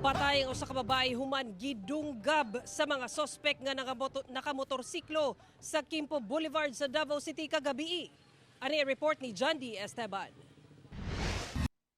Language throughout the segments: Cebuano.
Patay ang usa ka babae human gidunggab sa mga sospek nga nakamotorsiklo sa Quimpo Boulevard sa Davao City kagabii. Ani ang report ni John D. Esteban.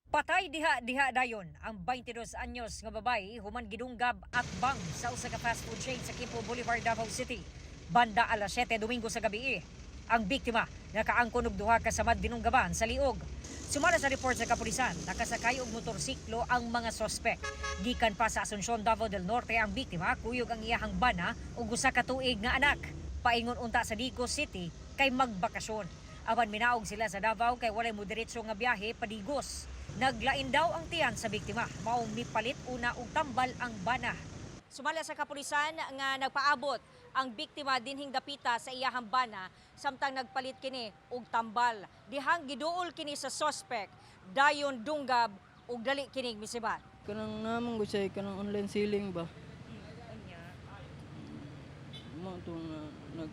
Patay diha diha dayon ang 22 anyos nga babae human gidunggab atbang sa usa ka fast food chain sa Quimpo Boulevard, Davao City. Banda alas 7 Domingo sa gabi. Ang biktima nakaangkon og duha ka samad dinunggaban sa liog. Sumala sa report sa kapulisan, nakasakay og motorsiklo ang mga sospek. Gikan pa sa Asuncion, Davao del Norte ang biktima, kuyog ang iyahang bana ug usa ka tuig nga anak. Paingon unta sa Digos City kay magbakasyon. Apan minaog sila sa Davao kay walay modiretso nga biyahe pa-Digos. Naglain daw ang tiyan sa biktima, maong mipalit una og tambal ang bana. Sumala sa kapulisan nga nagpaabot ang biktima dinhing dapita sa iyahang bana samtang nagpalit kini og tambal. Dihang giduol kini sa sospek, dayon dunggab ug dali kining misibat. Kanang namang ko siya, kanang online selling ba? Mo to na nag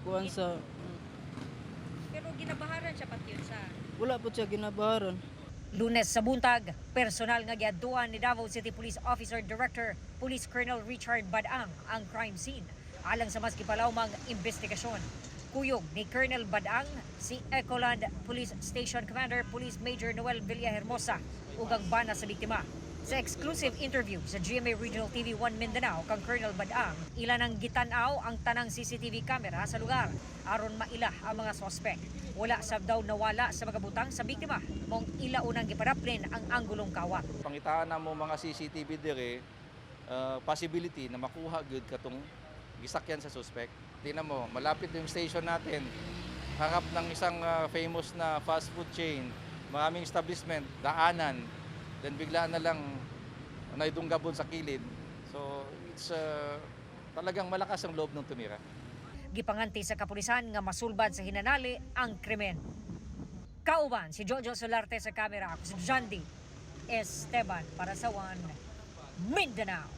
kuan sa Pero ginabaharan siya patyon sa Wala po siya ginabaharan. Lunes sa buntag, personal nga giadtuan ni Davao City Police Officer Director Police Colonel Richard Badang ang crime scene alang sa mas gipalawmang investigasyon. Kuyog ni Colonel Badang si Ecoland Police Station Commander Police Major Noel Villahermosa ug ang bana sa biktima. Sa exclusive interview sa GMA Regional TV 1 Mindanao kang Colonel Badang, ila nang gitan-aw ang tanang CCTV camera sa lugar aron maila ang mga sospek. Wala sab daw nawala sa mga butang sa biktima, mong ila unang gipadaplin ang anggulong kawat. Pangitaan na mo mga CCTV dire, possibility na makuha gyud katong gisakyan sa suspect. Tingnan mo, malapit yung station natin, harap ng isang famous na fast food chain, maraming establishment, daanan, then bigla na lang naidunggabon sa kilid. So it's talagang malakas ang loob ng tumira. Gipanganti sa kapulisan nga masulbad sa hinanali ang krimen. Kauban si Jojo Solarte sa kamera, ako si John D. Esteban para sa One Mindanao.